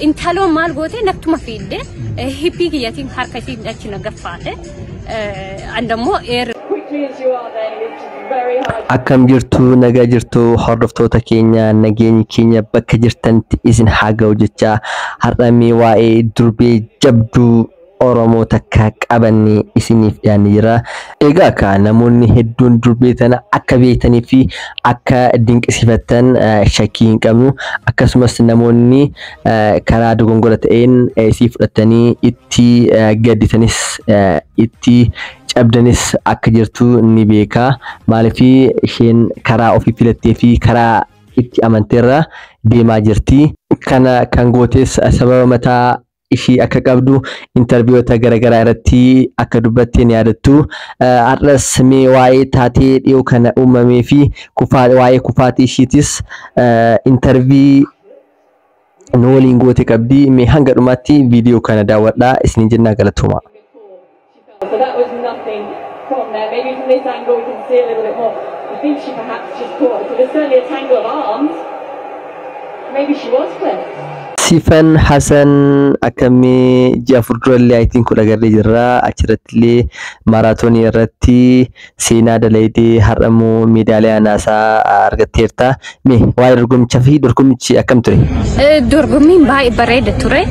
Intaloon maal goote, nattuma fiidde, hip kiyyatiin harka ishii achi na gaffaate. Andammoo eer Quickly as you are then, it's very hard. Akkam jirtu? Nagaa jirtu? Hordoftoota keenya, nageenyi keenya bakka jirtanitti isin haa ga'u jecha, har'a mee waa'ee durbee jabduu Oromoo takka qabannee isiniif dhiyaannee jira. Egaa ka namoonni hedduun durbee tana akka beektanii fi akka dinqisiifattan shakkii hin qabnu. Akkasumas namoonni karaa dogongora ta'een isii fudhatanii itti gadditanis itti cabdanis akka jirtu ni beeka. Maaliif, isheen karaa ofii filattee fi karaa itti amanteerra deemaa jirti. Kana kan gootes sababa mataa ishii akka qabdu interviewoota garaagaraa irratti akka dubbatte ni yaadattu. Har'as mee waa'ee taatee dhiyoo kana uumamee fi waa'ee kufaatii ishiitis interview nu waliin goote qabdi. Mee hanga dhumaatti viidiyoo kana daawwadhaa isiniin jennaa, galatooma. So that was nothing from there. Maybe from this angle we can see a little bit more. I think she perhaps just caught. So there's certainly a tangle of arms. Maybe she was clipped. Sifan Hasan akkamii, ji'a 4 durallee ayitiin kun agarree jirra. Achirratti illee maaraatoonii irratti seenaa dalaydee har'ammoo meedaaliyaa naasaa argatteerta. Mee waa'ee dorgommichaa fi dorgommichi akkam ture? Dorgommiin baay'ee bareeda ture.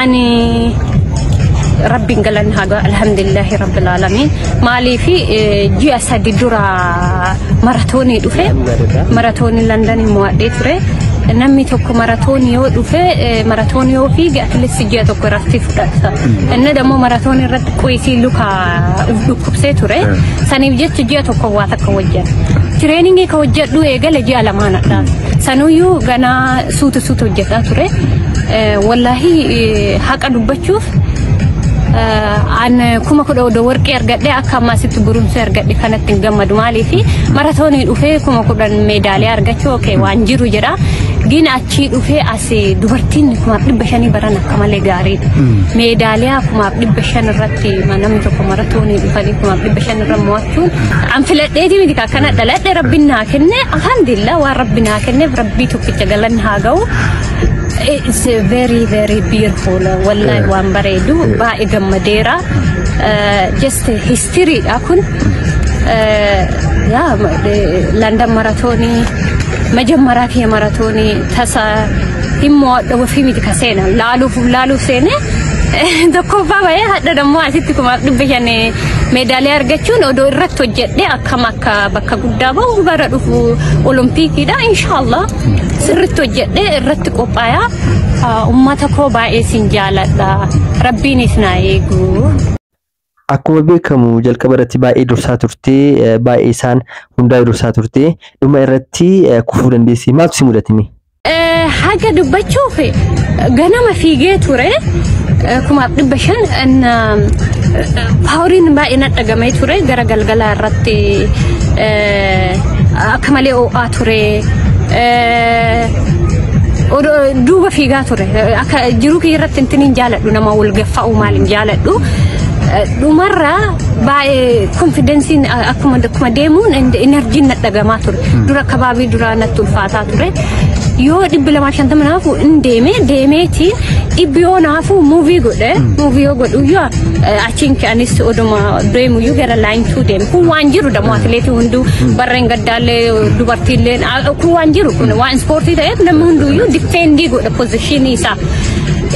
Ani Rabbiin galanni haa gahu, alhamdulillahi rabbil aalamiin. Maaliifi, ji'a 3 dura maratoonii dhufe, maratoonii London mo'adhee ture. Namni tokko maratoonii yoo dhufe, maratoonii yoo fiige, at least ji'a 1 irratti fudhata. Inni dammoo maratoonii irratti quyisii luka dhukkubsee ture. Saniif jecha ji'a 1 waa takka hojjedha. Trainingii ka hojjedhu eegale ji'a 2dha. Sanuyyuu ganaa suuta suuta hojjetaa ture. Wallaahi, haqa dubbachuuf, an 10,000 odoo warqee argadhe akka ammaasitti gurumsee argadhe kanatti hin gammadu. Maaliifi, maratoonii dhufee 10,000 meedaaliyaa argachuu, okay, waan jiru jedha. Gin achii dhufee as dubartiin 5,500 baran akka malee gaariidha. Meedaaliyaa 5,500 irratti namni tokko maratoonii dhufanii 5,500 irra mo'achuun, an filadheeti miti, akkana dhaladhe, Rabbiin naa kenne, alhamdulillah, waan Rabbi naa kenneef Rabbii tokkicha galanni haa ga'u. It's very very beautiful. Wallahi, waan bareedu, baay'ee gammadeera. Just history dha kun. Yaa London maratoonii መጀመሪያ kiyya maratoonii tasa hin mo'adha ofii miti ka seena, laaluuf laaluuf seene, tokkoffaa bahee, hadha dammoo asitti 5,500 meedaaliyaa argachuun, odoo irratti hojjedhe akkam akka bakka guddaa bahu. Bara dhufu Olompiikiidha, inshaallah sirritti hojjedhe irratti qophaayaa. Ummata koo baay'ee sin jaaladha, Rabbiinis naa eegu. Akkuma beekamu jalqaba irratti baay'ee dursaa turte, baay'ee isaan hundaa dursaa turte, dhuma irratti kufuu dandeessi. Maaltu si mudate mee? Haga dubbachuuf, ganama fiigee ture 5,500, poweriin baay'ee na dhagamee ture. Gara galgalaa irratti akka malee ho'aa ture. Duuba fiigaa ture. Akka jiruu kiyya irratti intin hin jaaladhu, nama wal gaffa'u maal hin jaaladhu. Dhumarra baay'ee confidenceiin akkuma deemuun energyn na dhagamaa ture. Dura kabaabii duraa natti ulfaataa ture. Yoo 250 naafu in deeme, deemeetiin dhibbi yoo naafu move godhe, move yoo godhu yoo achiin anis oduma deemuyyuu gara line two deeme. Kun waan jiru dammoo, atileetii hunduu barreen gaddaallee dubartiillee, kun waan jiru, kun waan ispoortii ta'eef namni hunduyyuu defend godha positionii isaa.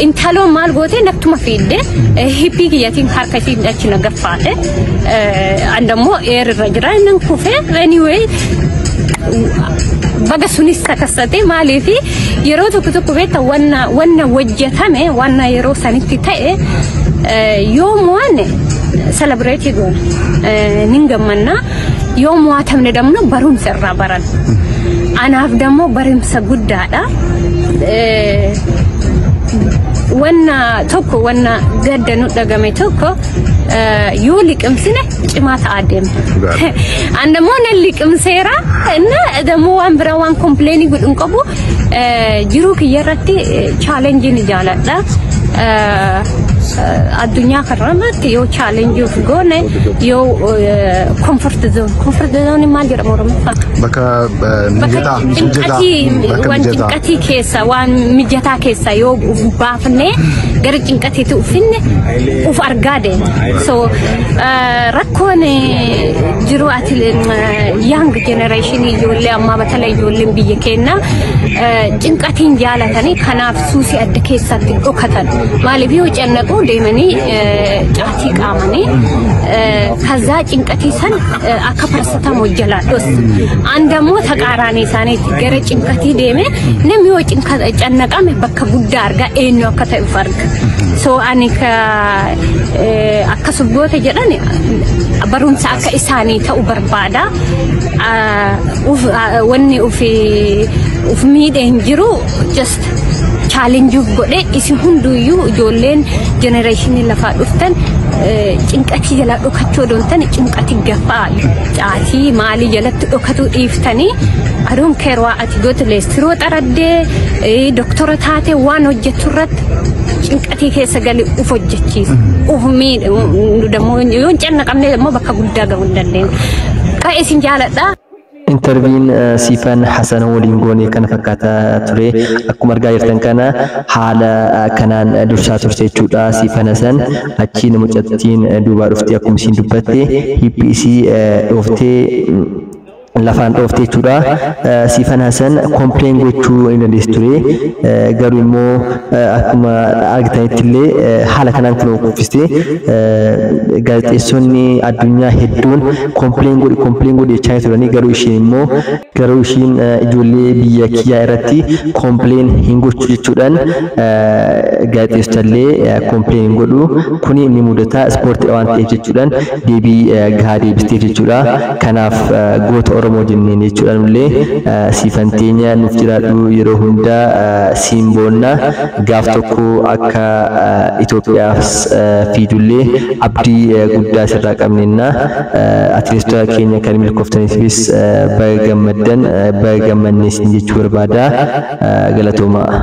Intaloon maal goote, nattuma fiidde, hip kiyyatiin harka ishii achi na gaffaate. Andammoo eerirra jira, inni kufe. Anyway, baga sunis takassate. Maaliifi, yeroo tokko tokko beekta, wanna hojjetame, wanna yeroo sanitti ta'e, yoo mo'anne celebrate goona, nin gammanna. Yoo mo'atamne dammoo barumsa irraa baran. Anaaf dammoo barumsa guddaadha. Wanna tokko, wanna gadda nu dhagame tokko yoo liqimsine cimaa ta'aa deemna. An dammoo nan liqimseera እና ደግሞ waan biraa waan complain godhu hin qabu. Jiruu kiyya irratti challenge ni jaaladha. Addunyaa kanarratti yoo challenge of goone, yoo comfort zone, comfort zone maal jedhama Oromoffaa? Bakka mijataa, mijataa, bakka waan mijataa. Cinqatii keessa, waan mijataa keessa yoo uf baafnee gara cinqatiitti uffinne uf argaa deema. So rakkoon jiru ati young generation, ijoollee ammaa batala, ijoolleen biyya keenyaa cinqatiin jaalatanii, kanaaf suusii adda keessatti dhokatan. Maaliif yoo cannaquu deemanii caatii qaamanii ከዛ ጭንቀtii san akka paracetamol jalaa dhossu. Andammoo taqaaraanii isaaniitti gara cinqatii deeme, namni yoo cannaqame bakka guddaa argaa, eenyu akka ta'e of arga. So ani ka akkas goota jedhan barumsa akka isaanii ta'u barbaada. Wanni uf miidhee hin jiru, just challenge godhe. Isin hunduyyuu ijoolleen generation lafaa dhuftan cinqatii jala dhokachuu odoon cinqatii gaffaa caatii maalii jalatti dhokatuu dhiiftanii, aduun keerwaa ati gootu, leestiroo xaraddee, doktora taate, waan hojjettu irratti cinqatii keessa gali, uf hojjechiisa. Uf miidhe dammoo yoo hin cannaqamne immoo bakka guddaa gahuu hin dandeenyu. Baay'ee isin jaaladha. Interviewn Siifan Hasan waliin goone kana fakkaataa ture. Akkuma argaa jirtan kana haala kanaan dursaa turte jechuudha. Siifan Hasan achiin mucattiin duubaa dhuftee akkuma isiin dubbatte hiphii isii dhooftee lafaan dhoofte jechuudha. Siifan Hasan complain gochuu ni dandeessi ture. Garuu immoo akkuma argitanitti illee haala kanaan kun kuffiste. Gaazexeessonni addunyaa hedduun complain godhi, complain godhi jechaa turanii, garuu isheen immoo, garuu ishiin ijoollee biyya kiyyaa irratti complain hin gochuu jechuudhaan gaazexeessota illee complain hin godhu, kuni ni mudata, ispoortii waan ta'eef jechuudhaan deebii gahaa deebisteef jechuudha. Kanaaf goota Oromoo jenneen jechuudhaan illee Siifan teenya nuuf jiraadhu, yeroo hundaa siin boonna, gaaf tokko akka Itoophiyaaf fiidullee abdii guddaa sirraa qabneenna. Atileetota keenya kan milkooftaniifis baga gammaddan, baga gammanne isin jechuu barbaada. Galatoomaa.